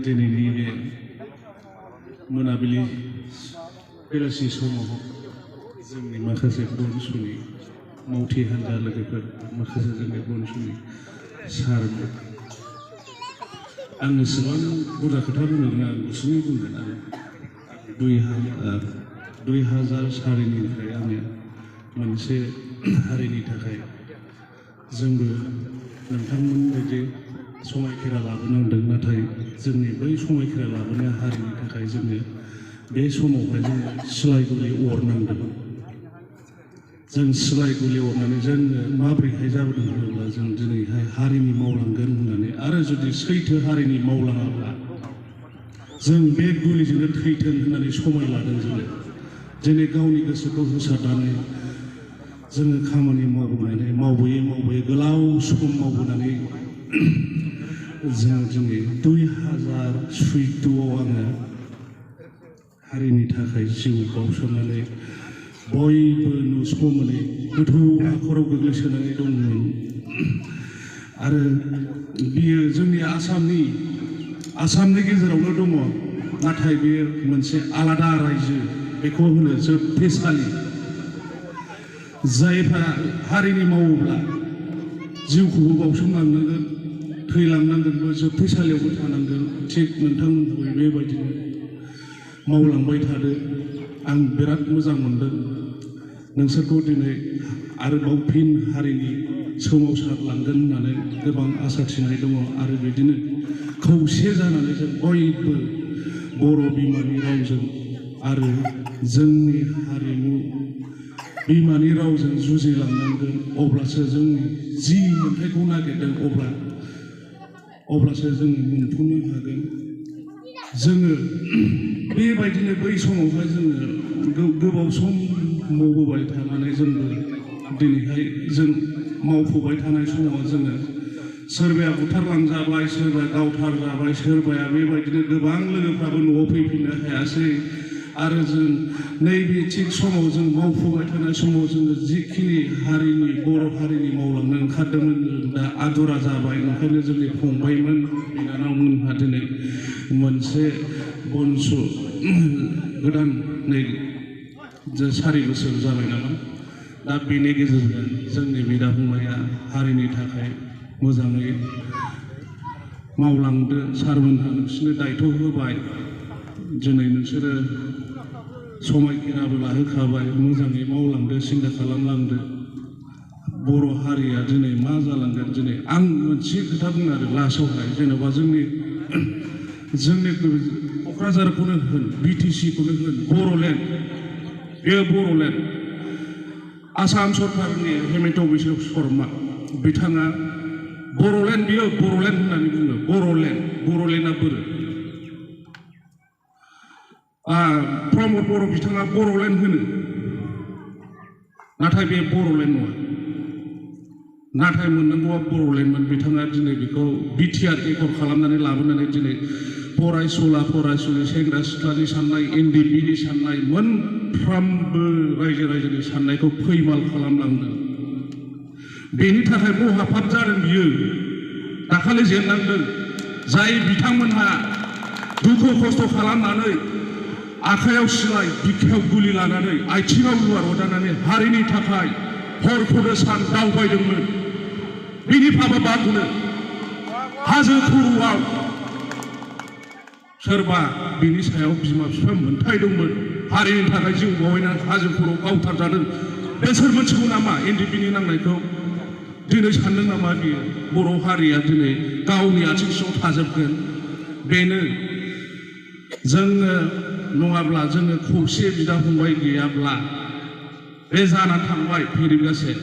दिनैनि बे मोनाबिलि बेलासि समाव जोंनि माखासे बर'सुनि मावथि हान्जा लोगोफोर माखासे जोंनि बर'सुनि सारमोन आं एसेबां बुरजा खोथा बुंनो रोङा आं गुसुङै बुंगोन आरो 2000 सारिनिफ्राय आङो मोनसे हारिनि थाखाय जोंबो नोंथांमोन बायदि समायखेरा लाबोनांदों नाथाय जोंनि बै समायखेरा लाबोनाय हारिनि थाखाय जोङो बे समावहाय जोङो सिलाय गुलि अरनांदों जों सिलाय गुलि अरनानै जोङो माबोरैहाय जाबोदों होनोब्ला जों दिनैहाय हारिनि मावलांगोन होननानै आरो जुदि सैथो हारिनि मावलाङाब्ला जों बे गुलिजोंनो थैथों होननानै समाय लादों जोङो दिनै गावनि गोसोखौ होसारनानै जोङो खामानि मावबोयै गोलाव सम मावबोनानै जोङो दिनै 2014 आङो हारिनि थाखाय जिउ बाउसोमनानै बयबो नुस'नो मोनै गोथौ हाखराव गोग्लैसोनानै दंमोन आरो बियो जोंनि आसामनि गेजेरावनो दङ नाथाय बेयो मोनसे आलादा रायजो बेखौ होनो जोबथेसालि जायफ्रा हारिनि मावोब्ला जिउखौबो बाउसोमलांनांगोन थैलांनांगोनबो जोबथेसालियावबो थानांगोन थिग नोंथांमोनखौ बेबायदिनो मावलांबाय थादो आं बिराद मोजां मोनदों नोंसोरखौ दिनै आरोबाव फिन हारिनि सोमावसारलांगोन होननानै गोबां आसा थिनाय दङ आरो बिदिनो खौसे जानानै जों बयबो बर' बिमानि रावजों आरो जोंनि हारिमु बिमानि रावजों जुजिलांनांगोन अब्लासो जोंनि जि मोन्थायखौ नागिरदों अब्लासो जोङो मोनफुंनो हागोन जोङो बेबायदिनो बै समावहाय जोङो गोबाव सम मावबोबाय थानानै जोंबो दिनैहाय जों मावफुबाय थानाय समाव जोङो सोरबाया बुथारलांजाबाय सोरबा गावथारजाबाय सोरबाया बेबायदिनो गोबां लोगोफ्राबो न'आव फैफिननो हायासै आरो जों नैबे थिग समाव जों मावफुबाय थानाय समाव जोङो जिखिनि हारिनि बर' हारिनि मावलांनो ओंखारदोंमोन जों दा आदुरा जाबाय ओंखायनो जोंनि फंबायमोन बिनानावमोनहा दिनै मोनसे बनसु गोदान नै 4 बोसोर जाबाय नामा दा बेनि गेजेरजों जोंनि बिदा फंबाया हारिनि थाखाय मोजाङै मावलांदो सारमोनहा नोंसोरनो दायथ' होबाय दिनै नोंसोरो समायखेराबो लाहोखाबाय मोजाङै मावलांदो सिन्था खालामलांदो बर' हारिया दिनै मा जालांगोन दिनै आं मोनसे खोथा बुङो आरो लास्टआवहाय जेनेबा जोंनि क'क्राझारखौनो होन BTC-खौनो होन बर'लेण्ड बे बर'लेण्ड आसाम सरकारनि हेमन्त बिश्व शर्मा बिथाङा बर'लेण्ड बियो बर'लेण्ड होननानै बुङो बर'लेण्डआ बोरो प्रमद बर' बिथाङा बर'लेण्ड होनो नाथाय बे बर'लेण्ड नङा नाथाय मोननांगौआ बर'लेण्डमोन बिथाङा दिनै बेखौ BTR एकर्ड खालामनानै लाबोनानै दिनै फरायसुलि सेंग्रा सिख्लानि साननाय NDP-नि साननाय मोनफ्रोमबो रायजोनि साननायखौ फैमाल खालामलांदों बेनि थाखाय बहाफाद जादों बियो दाखालि जेननांदों जाय बिथांमोनहा दुखु खस्थ' खालामनानै आखायाव सिलाय बिखायाव गुलि लानानै आथिङाव लुवार अरजानानै हारिनि थाखाय हरखौनो सान दावबायदोंमोन बिनि फाबा बादुनो हाजो खर'आव सोरबा बिनि सायाव बिमा बिफा मोन्थाय दंमोन हारिनि थाखाय जिउ बावैनानै हाजो खर'आव गावथारजादों बेसोर मोनथिगौ नामा NDP-नि नांनायखौ दिनै सानदों नामा बियो बर' हारिया दिनै गावनि आथिं सिङाव थाजोबगोन बेनो जोङो नङाब्ला जोङो खौसे बिदा फंबाय गैयाब्ला बे जाना थांबाय फिरिगासे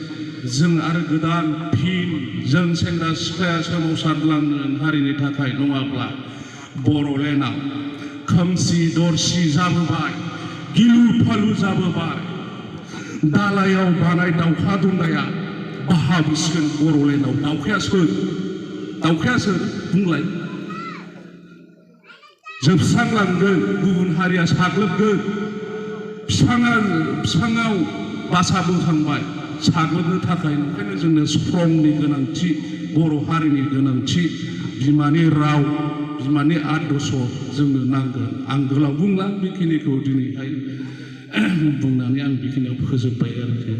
जों आरो गोदान फिन जों सेंग्रा सिख्लाया सोमावसारलांगोन हारिनि थाखाय नङाब्ला बर'लेण्डआव खोमसि दरसि जाबोबाय गिलु फालु जाबोबाय दालायाव बानाय दाउखा दंनाया बाहाबिसिगोन बर'लेण्डआव दाउखाया सोर बुंलाय जोबस्रांलांगोन गुबुन हारिया साग्लोबगोन बिफाङाव बासा बोखांबाय साग्लोबनो थाखाय ओंखायनो जोंनो स्ट्रंनि गोनांथि बर' हारिनि गोनांथि बिमानि राव बिमानि आदर्श जोंनो नांगोन आं गोलाव बुंला बेखिनिखौ दिनैहाय बुंनानै आं बेखिनियाव फोजोबबाय आरोखि